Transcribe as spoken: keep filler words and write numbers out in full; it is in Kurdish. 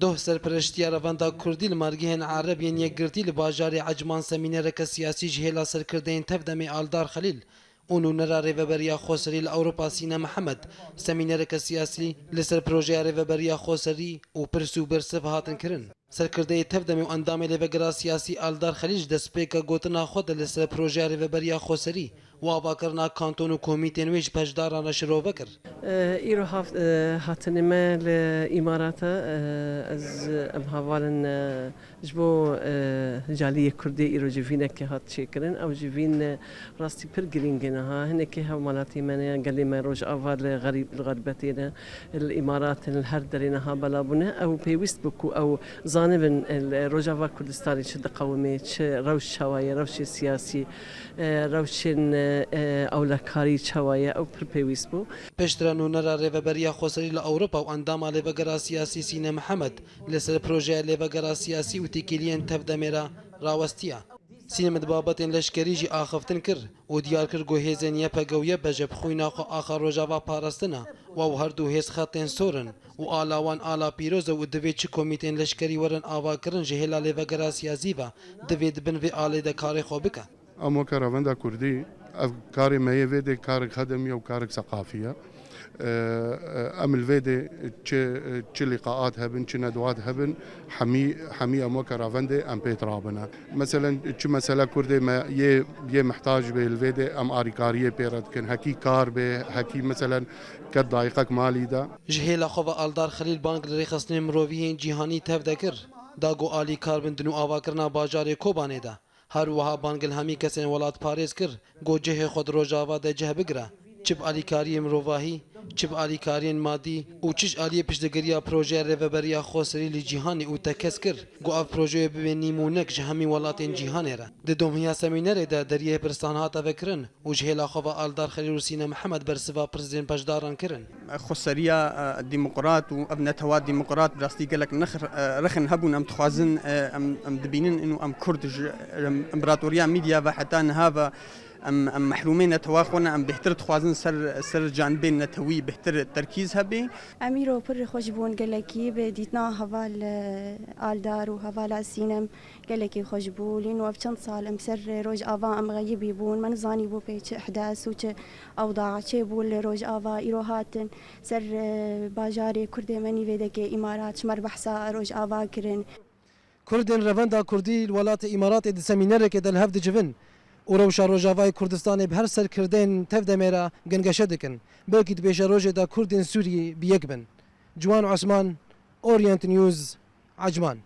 Doh serpereştiya Revenda Kurdî li Margehên Ereb yên Yekgirtî li bajarê Ecman semînereke siyasî ji hêla serkirdeyên tevdemê Aldar Xelîl û nûnera Rêveberiya Xweserî li Ewropa Sîne Mihemed semînereke siyasî li ser projeya Rêveberiya Xweserî û pirs û bersiv hatin kirin. Serkirdeyê tevdemê û endamê Lêvegera Siyasî Aldar Xelîl ji destpêka gotina xwe de li ser projeya Rêveberiya Xweserî û avakirina kanton û komîtên wê ji beşdaran re şirove kir. Îro haft-, hatinê me li Îmarata, ez, em heval in, ji bo, caliyê Kurdê îro civînekê hat çêkirin. Ew civîn, rastî pir girîng e niha. Hinekî hevmalatî me ne, gelê me Rojava li xerîb, li xerbetê ne, li Îmaratê ne, li her derê niha bela bûne. Ew pêwîst bû ku ew zanibin, li Rojava Kurdistanê çi diqewimê, çi rewş çawa ye, rewşê siyasî, e, rewşên, e, ewlekarî çawa ye, ew pir pêwîst bû. Piştre nûnera Rêveberiya Xweserî li Ewropa û endama Lêvegera Siyasî Sîne Mihemed li ser projeya Lêvegera Siyasî û têkiliyên tevdemê re rawestiya. Sîne min di babetên leşkerî jî axiftin kir û diyar kir ku hêzên Y P G û Y P J bi xwîna xwe axa Rojava parastine û ew her du hêz xetên sor in û ala wan ala pîroz e û divê çi komîtên leşkerî werin avakirin ji hêla Lêvegera Siyasî ve divê di bin vê alê de karê xwe bike. Em weke Revenda Kurdî, ev karê me yê vê dê karek xedemî ye û karek seqafî ye. Em li vê dê çi, çi lîqaat hebin, çi nedwat hebin, hemî, hemî em weke Revendê em pêt rabine. Meselen, çi mesele Kurdê me yê, yê mihtac bê li vê dê em alîkariyê pê re dikin. Hekî kar bê, hekî meselen ket dayiqek malî de. Ji hêla xwe ve Aldar Xelîl bang li rêxistinên mirovî yên cîhanî tev de kir. Da ku alîkar bin di nû avakirina bajarê Kobanê de. Her wiha bang li hemî kesên welatparêz kir ku cihê xwe di Rojava de cih bigire, çi bi alîkariyên mirovahî, çi bi alîkariyên madî û çi ji aliyê piştgiriya projeya Rêveberiya Xweserî li cîhanê û tekez kir ku ev projeyê bibe nîmûnek ji hemî welatên cîhanê re. Di domihiya semînerê de deriyê pirstan hate vekirin û ji hêla xwe ve Aldar Xelîl û Sîne Mihemed bersiva pirsên beşdaran kirin. Xweseriya, e, demokrat û ev netewa demokrat bi rastî gelek nirx, e, rixin hebûn. Em dixwazin, e, em, em dibînin û em Kurd ji, em, împaratoriya Mîdya ve heta niha ve em, em mehrûmê netewa xwe ne, em bêhtir dixwazin ser, ser canibên netewî bêhtir terkîz hebe. Em îro pir xweş bûn gelekî bi dîtina heval, e, Aldar û hevala Sînem. Gelekî xweş bû. Lê nû ev çend sal em ser Rojava em xeyibî bûn. Me nizanîbû pê çi ihdas û çi ewda çêbû li Rojava. Îro hatin ser, e, bajarê Kurdê me nîvêdekê Îmarat ji me re behsa Rojava kirin. Kurdên Revenda Kurdî li welatê Îmaratê di semînerekê de li hev dicivin û rewşa Rojavayê Kurdistanê bi her serkirdeyên tevdemê re gengeşe dikin. Belkî dibêje rojê de Kurdên Sûriyê bi yek bin. Ciwan Osman, Orient News, Ecman.